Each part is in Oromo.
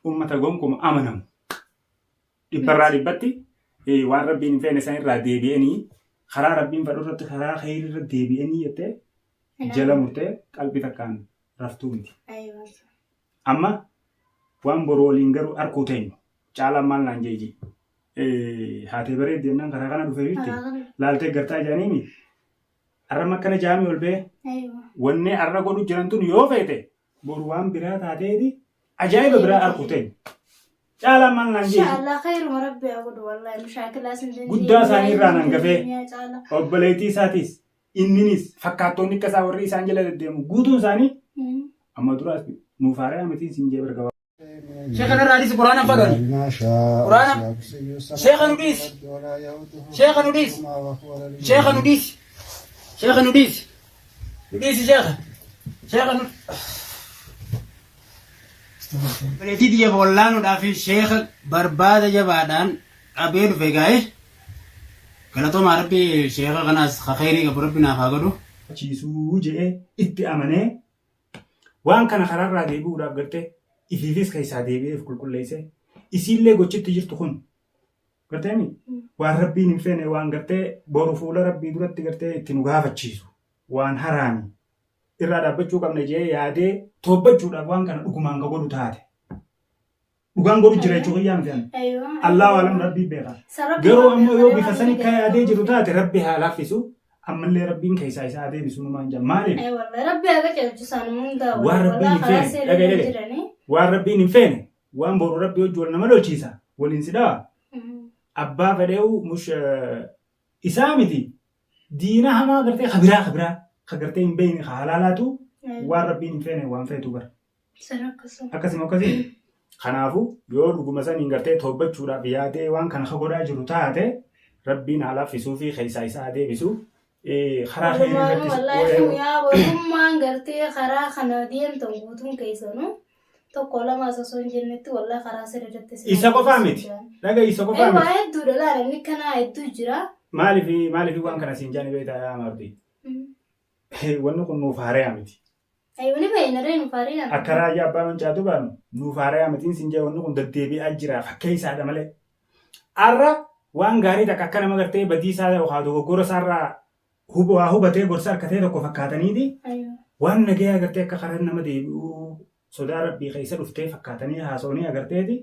Ummata gonkuma amanamu. Dhibbarraa dhibbatti waan rabbiin hin feene san irraa deebi'anii karaa rabbiin fedhu irratti karaa kheyrii irra deebi'anii jettee jala murtee qalbii takkaan raftuu miti. Amma waan boru waliin garuu arkuu teenyu caalaan maal naan jeeji. Haatee bareeddi jennaan karaa kana dhufee jirti. Laaltee gartaa jaaniimi. Arram akkana jaami ol bee. Wanni arra godhu jiran tun yoo feete boru waan biraa taateeti ajaa'iba biraa arkuu teenyu. Caalaan maal naan jeeji. Inshaallah khayruma rabbi haa godhu wallahi mushaakilaa sin dandeenye. Guddaa isaanii irraa nan gafee. Caalaa. Obboleettii isaatiis inninis fakkaattoonni akka isaa warri isaan jala deddeemu guutuun isaanii amma duraas nuuf haaraa mitiin siin jee bargaba. Sheekha narraa dhiisi quraana hin fadhani. Quraana Sheekha nu dhiisi. Sheekha nu dhiisi. Sheekha nu dhiisi. Sheekha nu dhiisi. Nu dhiisi sheekha. Sheekha nu. Obboleettii tiyya wallaanuudhaaf sheekha barbaada jabaadhaan qabee dhufe gaa'e. Galatoomaa rabbi sheekha kanaas ka khayrii qabu rabbi naaf haa godhu. Chiisuu je'ee itti amanee waan kana karaarraa deebi'uudhaaf gartee ifiifis keessaa deebi'ee if qulqulleessee isiillee gochitti jirtu kun garteemi waan rabbiin hin feene waan gartee boru fuula rabbii duratti gartee itti nu gaafachiisu waan haraami irraa dhaabbachuu qabna je'ee yaadee toobbachuudhaaf waan kana dhugumaan ka godhu taate. Dhugaan godhu jira jechuu kiyyaa miti ani. Aywa. Allahu alam rabbii beeka. Sarabbi Garuu waan ammoo yoo beeka bifa waan sani inni ka yaadee jiru beeku. taate rabbi haa laaffisu ammallee rabbiin keessaa isaa haa deebisu numaan jaa maaliif Ay wallahi rabbi haa qajeelchu isaanuma hundaa waan waliin rabbiin wallahi hin karaa feene seerri dhagaye irra dhagaye jiranii. waan rabbiin hin feene waan boru rabbi hojii wal nama lolchiisa waliin si dhawa abbaa fedheewu mush isaa miti diina hamaa gartee kabiraa kabiraa ka gartee hin beekne ka halaalaatu waan rabbiin hin feene waan feetu bara. San akkasuma. Akkasuma akkasii. Kanaafuu yoo dhuguma saniin gartee toobbachuudhaaf yaadee waan kana ka godhaa jiru taate rabbiin haa laaffisuu fi keessaa isaa haa deebisu. Karaa kheyrii Walumaanuu irratti wallaahi yaa warrummaan gartee karaa kana deemtan guutuun keessanuu tokko lamaas osoo hin jennetti wallaahi karaa sirrii irratti isin Isa qofaa miti. Dhaga isa qofaa Ee miti. waa hedduudha laala inni kanaa hedduu jira. Maaliif maaliif waan kana siin jaani beektaa yaa Maartii? Wanni kun nuuf haarayaa miti. Ayyuu ni beekna ree nuuf haarayaa. Akka raayyaa abbaa mancaatu baanu nuuf haarayaa mitiin siin jee wanni kun deddeebi'aa jira fakkeessaadha malee. Arra waan gaarii takka akka nama gartee badii isaa yookaan dogoggora isaarraa waa hubatee gorsa harkatee tokko fakkaataniiti waan nagayaa gartee akka karaa nama deebi'uu sodaa rabbii keessa dhuftee fakkaatanii haasa'anii agarteeti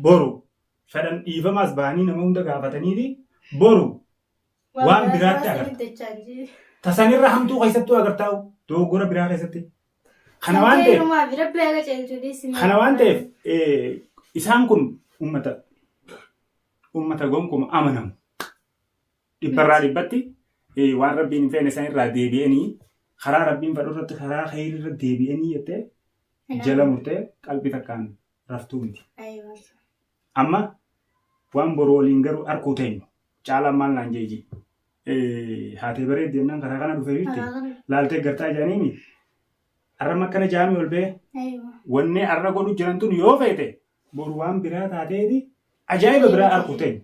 boru fedhan dhiifamaas ba'anii nama hunda gaafataniiti boru waan biraatti agarta. Tasanirra hamtuu keessattuu agartaa'u dogoggora biraa keessatti. Kana waan ta'eef kana waan ta'eef isaan kun ummata ummata gonkuma amanamu. Dhibbarraa dhibbatti waan rabbiin hin feene san irraa deebi'anii karaa rabbiin fedhu irratti karaa kheyrii irra deebi'anii jettee jala murtee qalbii takkaan raftuu miti. Amma waan boru waliin garuu arkuu teenyu caalaan maal naan jeeji. Haatee bareeddi jennaan karaa kana dhufee jirti. Laaltee gartaa jaaniimi. Arram akkana jaami ol bee. Wanni arra godhu jiran tun yoo feete boru waan biraa taateeti ajaa'iba biraa arkuu teenyu.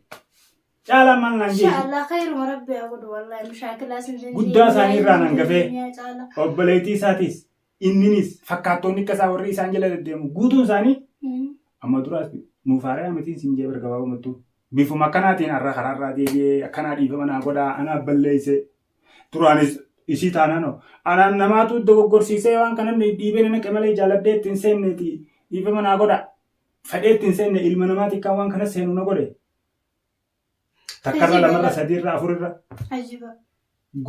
Caalaan maal naan jeeji. Inshaallah khayruma rabbi haa godhu wallahi mushaakilaa sin dandeenye. Guddaa isaanii irraa nan gafee. Obboleettii isaatiis inninis fakkaattoonni akka isaa warri isaan jala deddeemu guutuun isaanii amma duraas nuuf haarayaa mitiin siin jee bar gabaabumattuu. Bifuma akkanaatiin har'a karaarraa deebi'ee akkanaa dhiifama naa godhaa anaa balleesse. Duraanis isii taanaanoo anaan namaatu dogoggorsiisee waan kana dhiibee na naqe malee jaaladhee ittiin seenneeti dhiifama naa godhaa. Fedhee ittiin seenne ilma namaatiin kan waan kana seenu na godhe. Takkarra lamarra sadiirra afurirra Ajiba.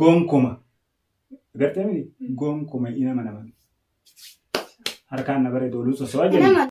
gonkuma. Gartee miti gonkuma hin amanaman. Harkaan na bare dooluu soso'aa Hin jenna.